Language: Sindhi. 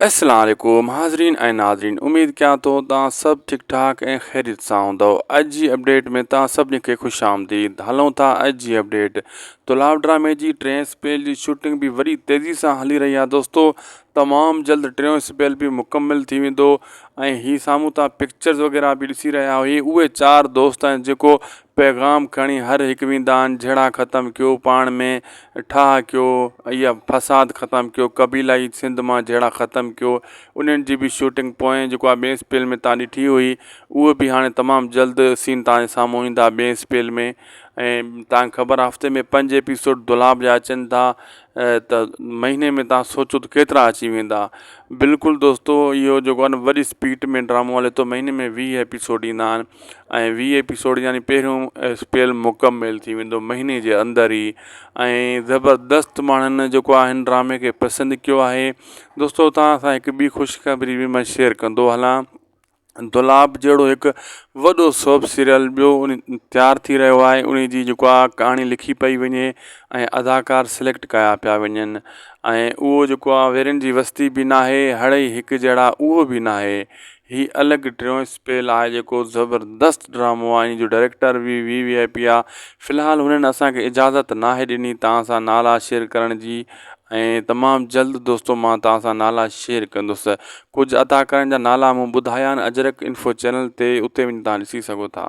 اسلام عليڪم حاضرين ۽ ناظرين اميد ڪيان ٿو توهان سڀ ٺيڪ ٺاڪ ۽ خيريت سان هوندؤ اڄ جي اپڊيٽ ۾ توهان سڀني کي خوش آمديد هلون ٿا اڄ جي اپڊيٽ دولاب ڊرامي جي ٽئين اسپيل جي شوٽنگ به وڏي تيزي سان هلي رهي آهي دوستو تمام جلد ٽيون اسپيل به مڪمل ٿي ويندو ۽ هي سامهون توهان پڪچرز وغيره به ڏسي رهيا آهيو اهي چار دوست آهن جيڪو پيغام کڻي هر هڪ ويندا آهن جهيڙا ختم ڪيو پاڻ ۾ ٺاهه ڪيو يا فساد ختم ڪيو قبيلائي سنڌ مان جهيڙا ختم ڪيو انهن جي به شوٽنگ پوئين جيڪو آهي ٻئي اسپيل ۾ تان ڏٺي هئي اهو به هاڻي تمام جلد سين تان جي سامهون ايندا ٻئي اسپيل ۾ ۽ تان خبر هفتي ۾ پنج ايپيسوڊ دولاب جا اچن ٿا ته مهيني ۾ تان سوچو ته ڪيترا اچي ويندا بلڪل دوستو اهو جيڪو آهي نه وڏي اسپيڊ ۾ ڊرامو هلي ٿو مهيني ۾ 20 ايپيسوڊ ايندا آهن ۽ 20 ايپيسوڊ يعني پهريون اسپيل مڪمل ٿي ويندو مهيني جي اندر ئي ۽ زبردست ماڻهن جيڪو آهي هن ڊرامي کي پسند ڪيو آهي دوستو توهان سان هڪ ٻي خوشخبري به مان شيئر ڪندو هلان دولاب جهڙو هڪ وڏو سوپ سيريل ٻيو تيار ٿي رهيو آهي ان جي جيڪو آهي ڪهاڻي لکي پئي وڃي ۽ اداڪار سليڪٽ ڪيا پيا وڃن ۽ اهو جيڪو آهي ويرين جي وستي به ناهي هڙئي هڪ جهڙا اهو به ناهي هي الڳ ٽيون اسپيل آهي جيڪو زبردست ڊرامو آهي ان جو ڊائريڪٽر به وي وي آء پي آهي في الحال هنن اسانکي اجازت ناهي ڏني توهان سان نالا شيئر ڪرڻ جي ۽ تمام جلد دوستو مان توهان سان نالا شيئر ڪندس ڪجهه اداڪارن جا نالا مون ٻڌايا آهن اجرڪ انفو چينل تي اتي وڃي توهان ڏسي سگهو ٿا.